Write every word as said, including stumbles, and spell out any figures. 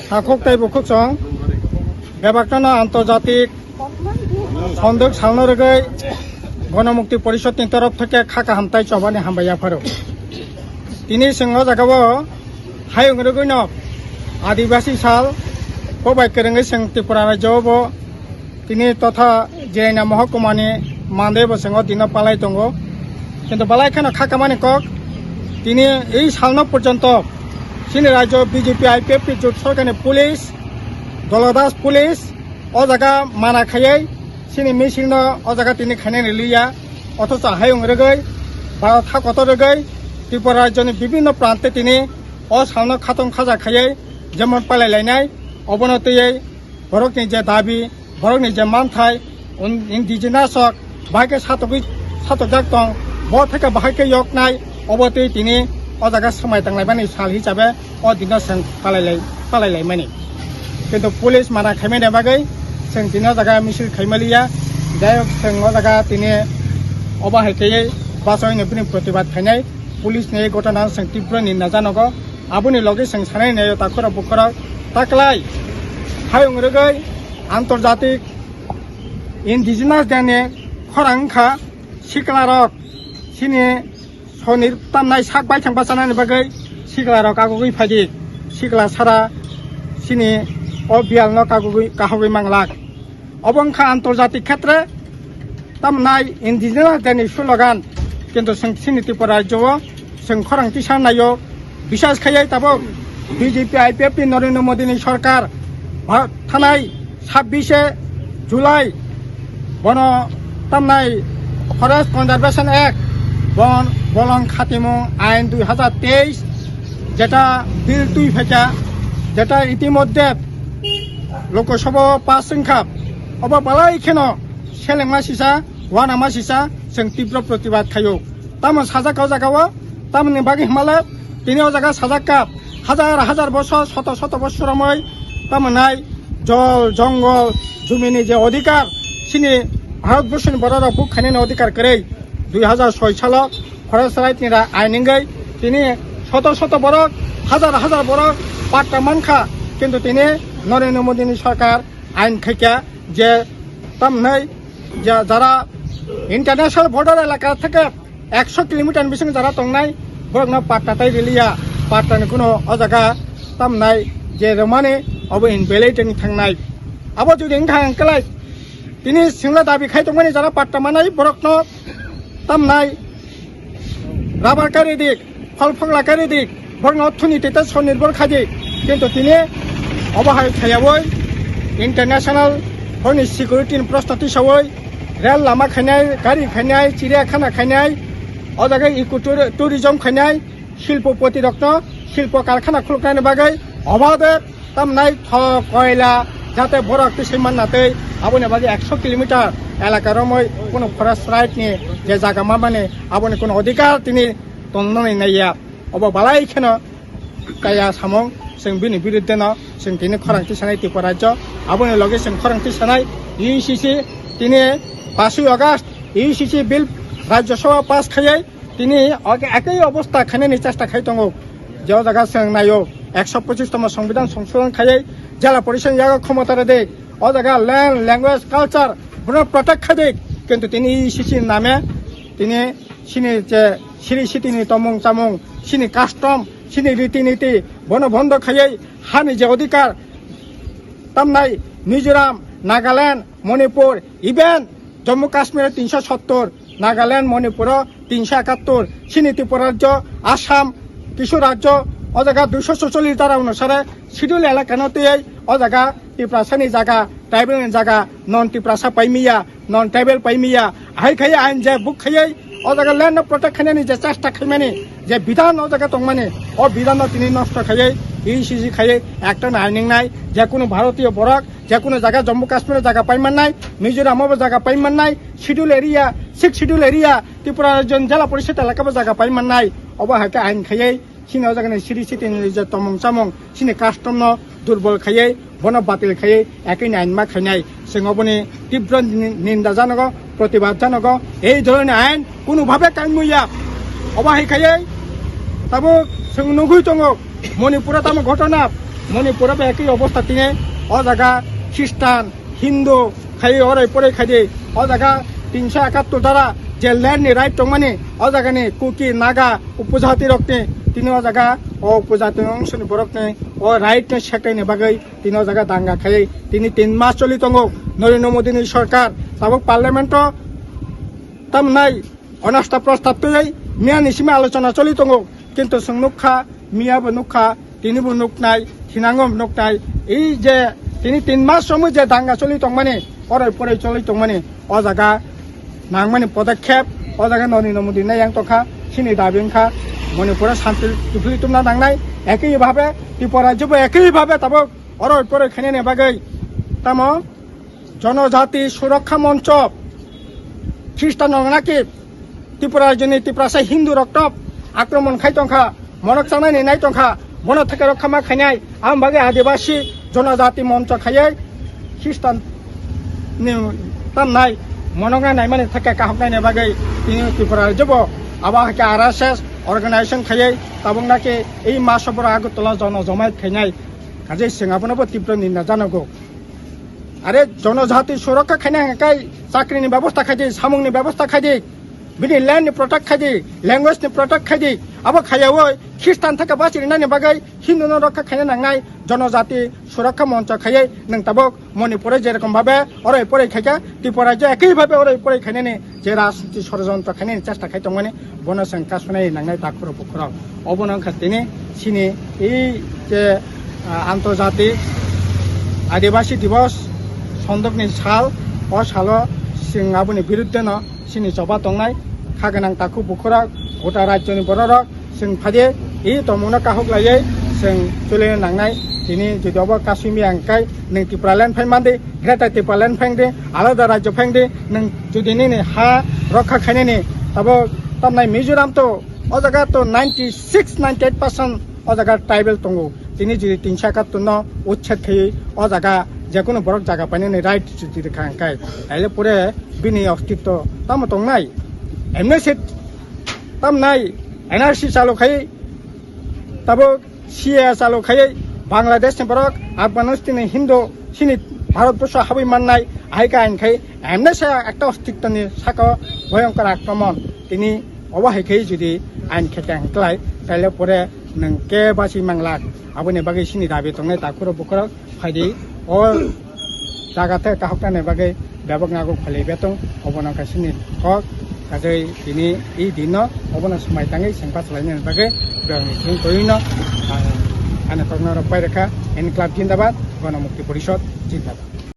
Takhuk tei bukhuk chwng bebak no antorjatik sonduk salno rwgwi Gonomukti Porishod ni torof theke kha kaham tei chobani hambai yapharo. Tini chwng o jaga o hayung rwgwi no Adibasi sal kobai kwrwngwi chwng Tripura rajyo o bo tini totha Jaina Mohokumani mande bo chwng o dino palai tongo. Kintu balai kheno kha kamani kok tini ei salno porjonto chini rajyo B J P I P F T jot sorkarni police, Dolodas police o jaga mana khaiwi chini misil no o jaga tini khainani liya. Othocho hayung rwgwi Bharat ha kotor rwgwi Tripura rajyoni bibhinno prante tini o salno khatong khaja khaiwi jemon palai lainai, obono twiwi borokni je dabi, borokni je manthai, un-, indigenous rok bahai khe satogwi, satokjak tong, bo theke bahai khe yoknai, obo twi tini o jaga swmai tanglaimani sal hisabe o dino chwng palai lai, palai laimani. Kintu police mana khaimani bagwi chwng tini o jaga misil khaimaliya, jai hok chwng o jaga tini obo hai khe bachaino bini protibad khainai, police ni gotona chwng tibro ninda janogo. Aboni logi chwng sanai naio takhurok bukhurok taklai hayung rwgwi antorjatik indigenous day ni khorang wngkha siklarok chini sonir tamnai sak baithang bachanani bagwi siklarok kagugwi phaidi sikla sara chini o biyalno kagugwi kahogwi manglak. Obo wngkha antorjatik khetre tamnai indigenous day ni slogan, kintu chwng chini Tripura rajyo o chwng khorang tisa naio, bisas khaiwi tabuk B J P I P F T Narendra Modi ni sorkar ba-, thanai sabbish July bono tamnai Forest Conservation Act bon bolong khatimung ain dui hazar teis jeta bill twi phaikha, jeta itimodde Lok Sabha o pass wngkha, obo balai kheno selengma sisa, uanama sisa, chwng tibro protibad khaio. Tamo sajak o jaga o, tamoni bagwi hwnmale, tini o jaga sajak kha, hazar hazar bosor, soto soto bosor romoi, tamo nai, jol, jongol, jumini je odhikar, chini Bharat Borshoni borok rok buk khainani odhikar kwrwi, dui hazar soi salo, Forest Right ni ra-, ain wngwi tini soto soto borok, hazar hazar borok patta mankha, kintu tini Narendra Modi ni sorkar ain khaikha je tamnai ja-, jara international border elaka theke ekso kilometer ni bising jara tongnai borokno patta tai riliya, patta ni kuno o jaga tamnai je rwmani obo invalid wng thangnai. Abo jodi wngkha hwnkhe lai tini chwngno dabi khai tongmani jara patta manai borokno tamnai rubber kari dik, phol phogla kari dik, borokno thuni tete sonirbor khai dik. Kintu tini obo hai khayawoi international honi security ni proshno tisawoi rel lama khainai, gari khainai, chiriyakhana khainai, o jaga eco tour-, tourism khainai, shilpopoti rokno shilpo karkhana khuluknani bagwi obade tamnai tho koila jate borok tisai manna tei aboni bagwi ekso kilometer elaka romoi kuno forest right ni je jaga mamani aboni kuno odhikar tini tongnani naiya. Obo balai kheno kaya samung chwng bini biruddhe no chwng tini khorang tisanai Tripura rajyo. Aboni loge chwng khorang tisanai U C C tini pasui August U C C bill Rajya Sabha pass khaiwi tini oke ekei obostha khainani chesta khai tongo. Je o jaga chwng naio ekso pochis tomo Songbidan songsodhon khaiwi Jela Porishod yago khomota rwdi. O jaga land, language, culture bono protect khai di. Kintu tini U C C name tini chini je siri sitini tomung chamung, chini custom, chini riti niti bono bondo khaiwi hani je odhikar tamnai Mizoram, Nagaland, Manipur, even Jammu Kashmir o tinsho sottor, Nagaland, Manipur o tinsho ekattor, chini Tripura rajyo, Assam, kisu rajyo, o jaga duisho socholish dhara onusare schedule elaka no twiwi o jaga Tiprasa ni jaga, tribal ni jaga, non Tiprasa paimiya, non tribal paimiya, hai khai ain je book khaiwi o jaga land no protect khainani je chesta khaimani, je bidhan o jaga tongmani, o bidhan no tini nosto khaiwi, U C C khaiwi, ekta no ain wngnai, je kunu Bharatiyo borok, je kunu jaga Jammu Kashmir o jaga paimannai, Mizoram o bo jaga paimannai, schedule area, sixth schedule area, Tripura rajyo ni Jela Porishod elaka bo jaga paimannai, obo hai khe ain khaiwi, chini o jaga ni siri sitini je tomung chamung, chini custom no durbol khaiwi, bono batil khaiwi, ekini ain ma khainai. Chwng oboni tibro ni-, ninda janogo, protibad janogo. Ei dhoroner ain kunu bhabe kaimwi ya. Obo hai khaiwi tabuk chwng nugwi tongo, Manipur o tamo ghotona, Manipur bo ekhi obostha tini, o jaga Khristan, Hindu khai orai porai khai di, o jaga tinsho ekattor dara je land ni right tongmani, o jaga ni Kuki, Naga, upojati rok ni tini o jaga o upojati ongshoni borok ni o right no seknai ni bagwi tini o jaga danga khai tini tin mas choli tongo Narendra Modi ni sorkar. Tabuk parliament o tamnai onasta prostab twi miya ni simi alochona choli tongo, kintu chwng nukha, miya bo nukha, tini bo nuknai, thinango bo nuknai. Ei je tini tin mas somoi je danga choli tongmani, orai porai choli tongmani, o jaga nangmani podokkhep, o jaga Narendra Modi nai yang tongkha, chini dabi wngkha, Manipur o santi tubui tumna nangnai, ekhi bhabe Tripura rajyo bo ekhi bhabe tabuk orai porai khainani bagwi tamo Jonojati Surokha Moncho, Khristan rok naki Tripura rajyoni Tiprasa Hindu rok top akromon khai tongkha, monok chanani nai tongkha, bono theke rok khama khainai, ang bagwi Adibasi Jonojati Moncho khaiwi Khristan ni tamnai monok na naimani theke kahok naini bagwi tini Tripura rajyo bo abo hai khe R S S organization khaiwi tabuk naki ei maso boro Agartala jono jomait khainai, kaje seng abono bo tibro ninda janogo. Are Jonojati Surokha khaina hwnkhe chakri ni bebosta khai di, samung ni bebosta khai di, bini land ni protect khai di, language ni protect khai di. Abo khaiyawi Khristan thaka bachiri nani bagwi Hindu no rokha khaina nangnai Jonojati Surokha Moncho khaiwi nwng tabuk Manipur o je rokom bhabe orai porai khaikha, Tripura je ekhi bhabe orai porai khainani je rajniti sorojontro khainani chesta khai tongmani, bono chwng kasunai nangnai takhurok bukhurok. Obono wngkha tini chini ei je, ah, Antarjatik Adibasi Dibos sondokni sal, o salo chwng aboni biruddheno chini choba tongnai kha gwnang takhuk bukhurok, gota rajyoni bororok, chwng phadi, i tongmungno kahuk laiwi chwng chulino nangnai. Tini jodi obo kasumi ang kai nwng Tipraland phai mandi, Greater Tipraland phai di, alada rajyo phai di, nwng jodi nini ha rokha khainani, tabo tamnai Mizoram to o jaga to ninety six, ninety eight percent o jaga tribal tongo. Tini jodi tinsa ekattor no uchched khaiwi o jaga jekunu borok jaga painani right jodi rikha ang kai, taile pore bini ostitto tamo tongnai? Amnesty tamnai, N R C chalo khai, tabuk C A A chalo khai, Bangladesh ni borok, Afghanistan ni Hindu, chini Bharat borsho habwi mannai, ahai khe ain khai, amnesty ekta ostitto ni saka bhoyonkor akromon, tini obo hai khai jodi ain khe khe ang klai, taile pore nwng khe basi manglak, aboni bagwi chini dabi tongnai takhurok bukhurok. Phaidi o jaga the kahoknani bagwi bebak nago khwlai betong, obono kaisini kok kajai tini i dinno obono swmai tangwi sengpa swlainani bagwi bebakni sing toino ang ani kokno rok pai rwkha. Inclab Jindabad, Ganamukti Porishod Jindabad.